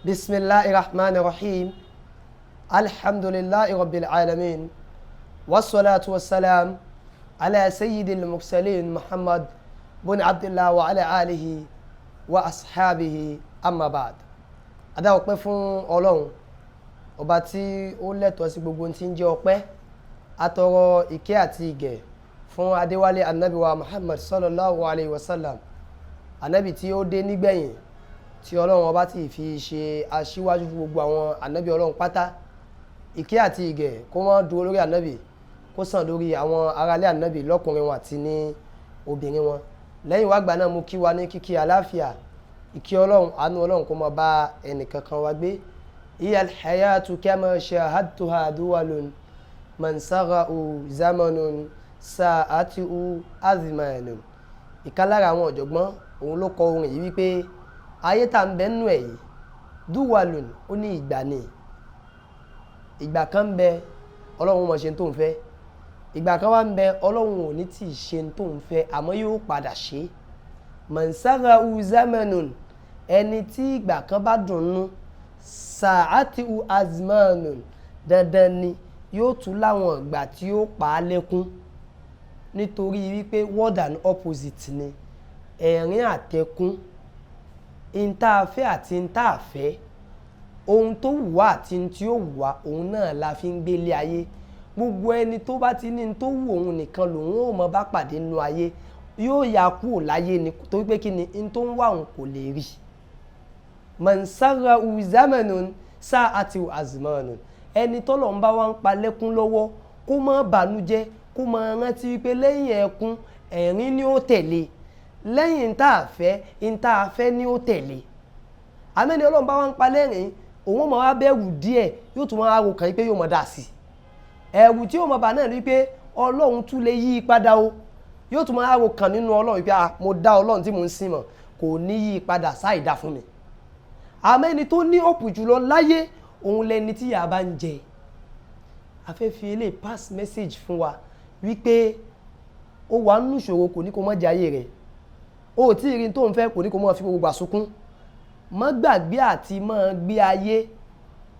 بسم الله الرحمن الرحيم. الحمد لله رب العالمين، والصلاة والسلام على سيد المرسلين محمد بن عبد الله وعلى آله وأصحابه، أما بعد. A dá ọpẹ́ fún Ọlọ́run, ọba tí ó lẹ́tọ̀ọ́ sí gbogbo ohun tí ń jẹ́ ọpẹ́. Atọrọ ìkẹ́ àti ìgẹ̀ fún Adéwálé Anabi wa Muhammad sallallahu alayhi wa sallam, Anabi tí ó dé nígbẹ̀yìn, tí Ọlọ́run Ọba ti fi ṣe aṣíwájú fún gbogbo àwọn anabi Ọlọ́run pátá. Ìkẹ́ àti ìgẹ̀ kó wọ́n dúró lórí Anabi, kó sàn lórí àwọn aráalé Anabi lọ́kùnrin wọn àti ní obìnrin wọn. Lẹ́yìn wá gbà náà, mú kí wa ní kíkí àláfíà, ìkí Ọlọ́run, àánú Ọlọ́run kó máa bá ẹnìkankan wa gbé. Hiya alhayatu kama shahadtuha duwalun man sara'u zamanun sa'ati'u azmanun. Ìkan lára àwọn ọ̀jọ̀gbọ́n, òun ló kọ orin yìí wípé ayé tá ń bẹ nínú ẹ̀ yìí, duwalun, ó ní ìgbà ni. Ìgbà kan ń bẹ, Ọlọ́run mọ̀ ṣe tó ń fẹ́. Ìgbà kan wá ń bẹ, Ọlọ́run ò ní tí ì ṣe tó ń fẹ́, àmọ́ yóò padà ṣe. Man sara'u zamanun, ẹni tí ìgbà kan bá dùn nú, sa'ati'u azmanun, dandan ni yóò tún láwọn ìgbà tí yóò pa á lẹ́kún, nítorí wípé word and opposite ni ẹ̀rín àtẹkún, ìta afẹ́ àti ìta àfẹ́, ohun tó wù wá àti ohun tí ó wù wá, òun náà la fi ń gbélé ayé. Gbogbo ẹni tó bá ti ní ní tó wù òun nìkan lòun ò mọ bá pàdé nínú ayé, yóò yà kúrò láyé ni, torí pé kí ni? N tó ń wá òun kò lè rí. Man sara'u zamanun sa'ati azmanun. Ẹni tọ́lọ̀ ń bá wa ń pa lẹ́kún lọ́wọ́, kó má bànújẹ́, kó má rántí wípé lẹ́yìn ẹkún, ẹ̀rín ni ó tẹ̀lé. Lẹ́yìn tá a fẹ́, n tá a fẹ́ ni ó tẹ̀lé. Àmẹ́ni Ọlọ́run bá wá ń pa lẹ́rìn, òun máa wá bẹ̀rù díẹ̀, yóò tún máa ro kàn yín pé yóò máa dà sí ẹ̀rù tí yóò máa bà náà ní pé Ọlọ́run tún lè yí i padà o. Yóò tún máa ro kàn nínú Ọlọ́run pé, ah, mo dá Ọlọ́run tí mò ń sìn mọ̀, kò ní yí i padà sáì dá fún mi. Àmẹ́ni tó ní òpù jùlọ láyé, òun lẹni tí ìyà bá ń jẹ. A fẹ́ fi eléyìí pass message fún wa wípé ó wà nínú ìṣòro, kò ní kó má jẹ ayé rẹ̀. O ò tí ì rí tó ń fẹ́, kò ní kó má fi gbogbo gbà sunkún. Má gbàgbé àti má gbé ayé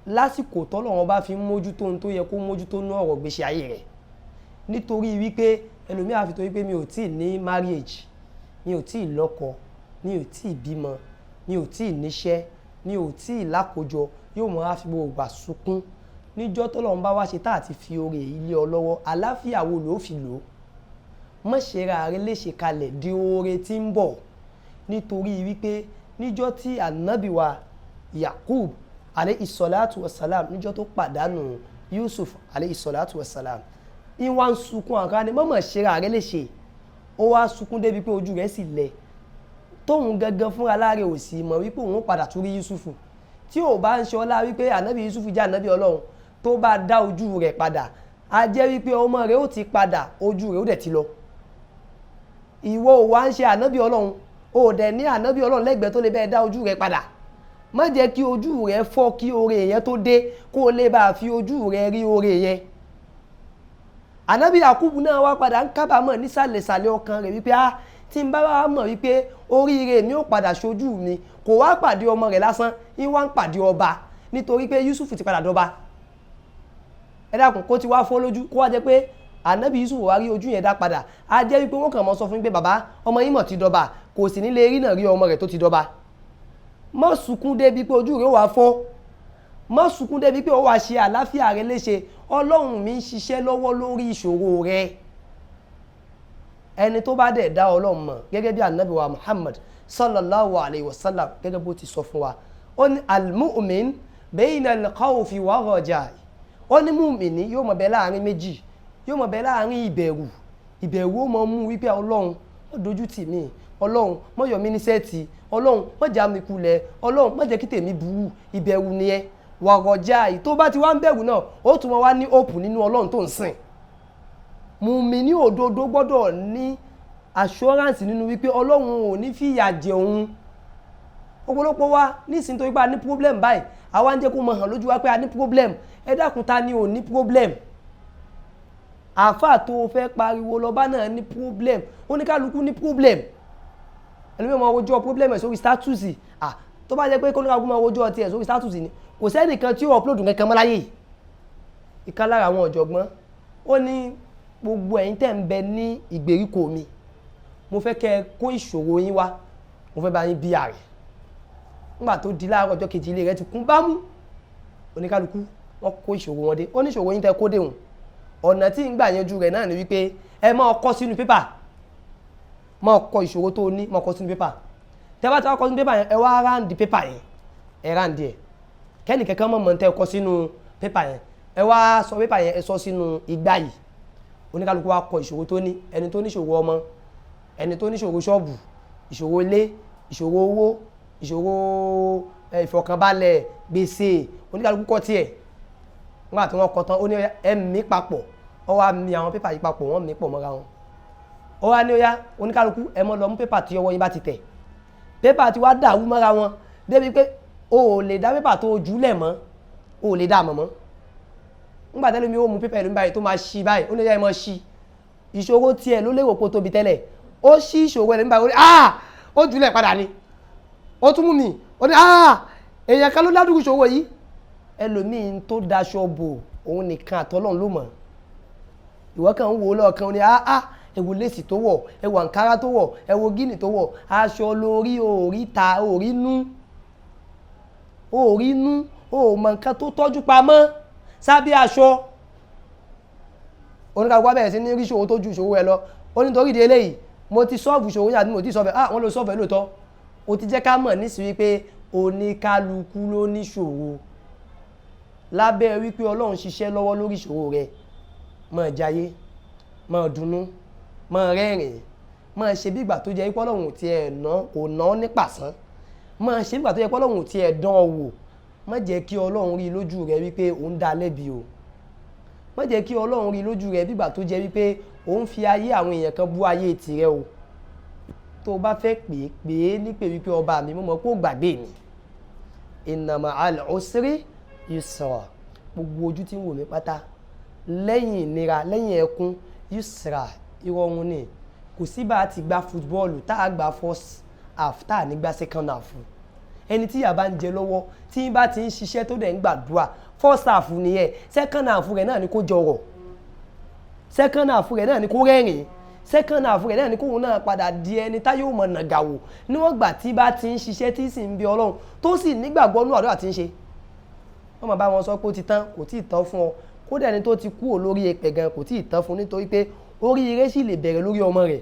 lásìkò tọ́lọ́run bá fi ń mójútó ohun tó yẹ kó mójútó ní ọ̀rọ̀ gbèsè ayé rẹ̀, nítorí wípé ẹlòmíà fi torí pé mi ò tí ì ní marriage, mi ò tí ì lọ́kọ, mi ò tí ì bímọ, mi ò tí ì níṣẹ́, mi ò tí ì lákòjọ, yóò máa fi gbogbo gbà sunkún. Níjọ́ tọ́lọ́run bá wá ṣe tá àti fi oore yìí lé ọ lọ́wọ́, àláfíà wo ló fi lò ó? Má ṣe ra rẹ léṣe kalẹ̀ di oore tí ń bọ̀, nítorí wípé níjọ́ tí Ànábì wa Yakub alayhi salatu wasalam, níjọ́ tó pàdánù Yusuf alayhi salatu wasalam, ìwà ń sunkún. Àǹká ni mọ̀mọ́ ṣe ra rẹ léṣe. Ó wá sunkún débi pé ojú rẹ̀ sì lẹ̀, tóun gangan fúnra láre ò sì mọ̀ wípé òun padà tún rí Yusufu. Tí ò bá ń ṣe ọlá wípé Ànábì Yusufu jẹ́ ànábì Ọlọ́run tó bá dá ojú rẹ̀ padà, á jẹ́ wípé ọmọ rẹ̀ ó ti padà, ojú rẹ̀ ó dẹ̀ ti lọ. Ìwọ ò wá ń ṣe ànábì Ọlọ́run, ò dẹ̀ ní ànábì Ọlọ́run lẹ́gbẹ̀ẹ́ tó lè bẹ́ẹ̀ dá ojú rẹ̀ padà. Má jẹ́ kí ojú rẹ̀ fọ́ kí oore yẹn tó dé, kó o lè bá a fi ojú rẹ̀ rí oore yẹn. Ànábì Yakubu náà wá padà ń kábàámọ̀ nísàlẹ̀sàlẹ̀ ọkàn rẹ̀ wípé, ah, tí n bá wá mọ̀ wípé oríire mi ò padà ṣojú mi. Kò wá pàdé ọmọ rẹ̀ lásán, ń wá ń pàdé ọba, nítorí pé Yusuf ti padà dọba. Ẹ dákun, kó ti wá fọ́ lójú, kó wá jẹ́ pé Ànábì Yusuf wá rí ojú yẹn dá padà, á jẹ́ wípé wọ́n kàn mọ́ sọ fún mi pé bàbá ọmọ yín mọ̀ ti dọba, kò sì ní lè rí náà rí ọmọ rẹ̀ tó ti dọba. Má sunkún débi pé ojú rẹ̀ ó wá fọ́. Má sunkún débi pé ó wá ṣe àlàáfíà rẹ̀ léṣe. Ọlọ́run mi ń ṣiṣẹ́ lọ́wọ́ lórí ìṣòro rẹ̀. Ẹni tó bá dẹ̀ dá Ọlọ́run mọ̀, gẹ́gẹ́ bí Ànábì wa Muhammad sallallahu alayhi wa sallam, gẹ́gẹ́ bó ti sọ fún wa, ó ní al-mu'min bayna al-khawfi wa raja. Ó ní mùmìnì yóò mọ̀ bẹ láàrin méjì, yóò mọ̀ bẹ láàrin ìbẹ̀rù. Ìbẹ̀rù ó mọ̀ mú wípé Ọlọ́run má dojú tì mí, Ọlọ́run má yọ mí ní sẹ́ẹ̀tì, Ọlọ́run má já mi kulẹ̀, Ọlọ́run má jẹ́ kí tèmi burú. Ìbẹ̀rù nìyẹn. Wa raja, tó bá ti wá ń bẹ̀rù náà, ó tún máa wá ní hope nínú Ọlọ́run tó ń sìn. Mùmíní òdodo gbọ́dọ̀ ní assurance nínú wípé Ọlọ́run ò ní fìyà jẹ òun. Ọ̀pọ̀lọpọ̀ wa nísìnyí, torí pé a ní problem báyìí, àwa ń jẹ́ kó mọ̀ hàn lójú wa pé a ní problem. Ẹ dákun, ta ni ò ní problem? Àáfàá tó fẹ́ pariwo lọ́ba náà ní problem. Oníkálukú ní problem. Ẹlòmíràn máa wojọ́ problem ẹ̀ sórí status. Ah, Tó bá jẹ́ pé kóníkàkú máa wojú ọtí ẹ̀ sórí status ni, kò sẹ́nìkan tí ó upload kankan mọ́ láyé yìí. Ìkan lára àwọn ọ̀jọ̀gbọ́n ó ní gbogbo ẹ̀yin tẹ́ ń bẹ ní ìgbèríko mi, mo fẹ́ kẹ́ ẹ kó ìṣòro yín wá, mo fẹ́ bá yín bí ààrẹ. Nígbà tó di láàárọ̀ ọjọ́ kejì, ilé rẹ̀ ti kún bámú, oníkálukú wọn kó ìṣòro wọn dé. Ó ní ìṣòro yín tẹ́ kó dé hùn, ọ̀nà tí ń gbà yanjú rẹ̀ náà ni wípé ẹ máa kọ sínú pépà, máa kọ ìṣòro tó ní, máa kọ sínú pépà. Tẹ́ bá ti wá kọ sínú pépà yẹn, ẹ wá ráǹdì pépà yẹn, ẹ ráǹdì ẹ̀, kẹ́nì kankan mọ̀ mọ̀ tẹ́ kọ sínú pépà yẹn. Ẹ wá sọ pépà yẹn, ẹ sọ sínú igbá yìí. Oníkálukú wá kọ ìṣòro tó ní, ẹni tó ní ìṣòro ọmọ, ẹni tó ní ìṣòro ṣọ́ọ̀bù, ìṣòro ilé, ìṣòro owó, ìṣòro ìfọ̀kànbalẹ̀, gbèsè, oníkálukú kọ tiẹ̀. Nígbà tí wọ́n kọ tán, ó ní ẹ mí papọ̀. Ó wá mi àwọn pépà yìí papọ̀, wọ́n mí pọ̀ mọ́ra wọn. Ó wá ní ó yá, oníkálukú, ẹ mọ́ lọ mú pépà tí ọwọ́ yín bá ti tẹ̀. Pépà tí wá dàrú mọ́ra wọn débi pé o ò lè dá pépà tó jùlẹ̀ mọ́, o ò lè dá mọ̀ mọ́. Nígbà tẹ́lẹ̀ mi ó mú pépà ìlú báyìí tó máa ṣí báyìí, ó ní ó yá, ẹ mọ́ ṣí. Ìṣòro tiẹ̀ ló lérò pé ó tóbi tẹ́lẹ̀, ó ṣí ìṣòro ẹ̀ nígbà ó ní ah, ó jùlẹ̀ padà ni. Ó tún mú mi, ó ní ah, èèyàn kan ló ládùúgbò ìṣòro yìí. Ẹlòmíín tó daṣọ bò, òun nìkan àtọ́lọ́run ló mọ̀. Ìwọ kàn ń wò ó lọ́ọ̀kan, ó ní ah ah, ẹ wo léèsì tó wọ̀, ẹ wo àǹkárá tó wọ̀, ẹ wo gíní tó wọ̀. Aṣọ lórí, òórí ta, òórí nú, òórí nú, òmò nǹkan tó tọ́jú pamọ́ sábẹ́ aṣọ. Oníkàlùkù wá bẹ̀rẹ̀ sí ní rí ìṣòro tó ju ìṣòro ẹ lọ. Ó ní torí ìdí eléyìí, mo ti solve ìṣòro yàtọ̀, mo ti solve. Ah, wọ́n lọ solve ẹ̀ lóòótọ́. O ti jẹ́ ká mọ̀ nísìnyí pé oníkálukú ló níṣòro lábẹ́ wípé Ọlọ́run ṣiṣẹ́ lọ́wọ́ lórí ìṣòro rẹ̀. Máa jayé, máa dunnú, máa rẹ́rìn, máa ṣe bí ìgbà tó jẹ́ pé Ọlọ́run ò tiẹ̀ ná, kò ná ní pàṣán. Máa ṣe bí ìgbà tó jẹ́ pé Ọlọ́run ò tiẹ̀ dán ọ wò. Má jẹ́ kí Ọlọ́run rí lójú rẹ wípé òun dá lẹ́bi o. Má jẹ́ kí Ọlọ́run rí lójú rẹ bí ìgbà tó jẹ́ wípé òun fi ayé àwọn èèyàn kan bú ayé tirẹ̀ o. Tó o bá fẹ́ pè é, pè é ní pé wípé ọba mi, mo mọ̀ pé ó gbàgbé mi. Inna ma'al usri yusra. Gbogbo ojú tí ń wò mí pátá, lẹ́yìn ìnira, lẹ́yìn ẹkún, yusra, ìrọ̀rùn ni. Kò sí bá a ti gba football tá a gba first half tá a ní gba second half. Ẹni tí ìyà bá ń jẹ lọ́wọ́, tí bá ti ń ṣiṣẹ́ tó dẹ̀ ń gbàdúrà, first half nìyẹn. Second half rẹ̀ náà ni kó jọrọ̀, second half rẹ̀ náà ni kó rẹ́rìn, second half rẹ̀ náà ni kóun náà padà di ẹni tá yóò mọ̀ nàgàwò. Níwọ̀n gbà tí bá ti ń ṣiṣẹ́, tí sì ń bí Ọlọ́run, tó sì nígbàgbọ́ nínú àdúrà tí ń ṣe, wọ́n máa bá wọn sọ pé ó ti tán. Kò tí ì tán fún ọ. Kódà ẹni tó ti kúrò lórí èpè gan, kò tí ì tán fún, nítorí pé oríire sì lè bẹ̀rẹ̀ lórí ọmọ rẹ̀.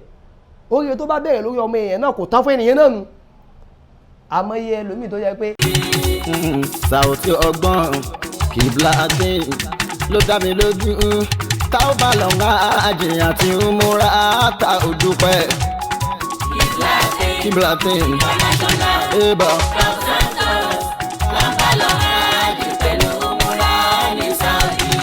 Oríire tó bá bẹ̀rẹ̀ lórí ọmọ èèyàn náà, kò tán fún ènìyàn náà nu. Àmọ́ iye ẹlòmíì tó yẹ pé Sàùtì ọgbọ́n Kìbláàdé ló dá mi lójú, tá ó bá lọ ń àjìyàn tí ń múra tá ò dúpẹ́. Kìbláàdé ibà.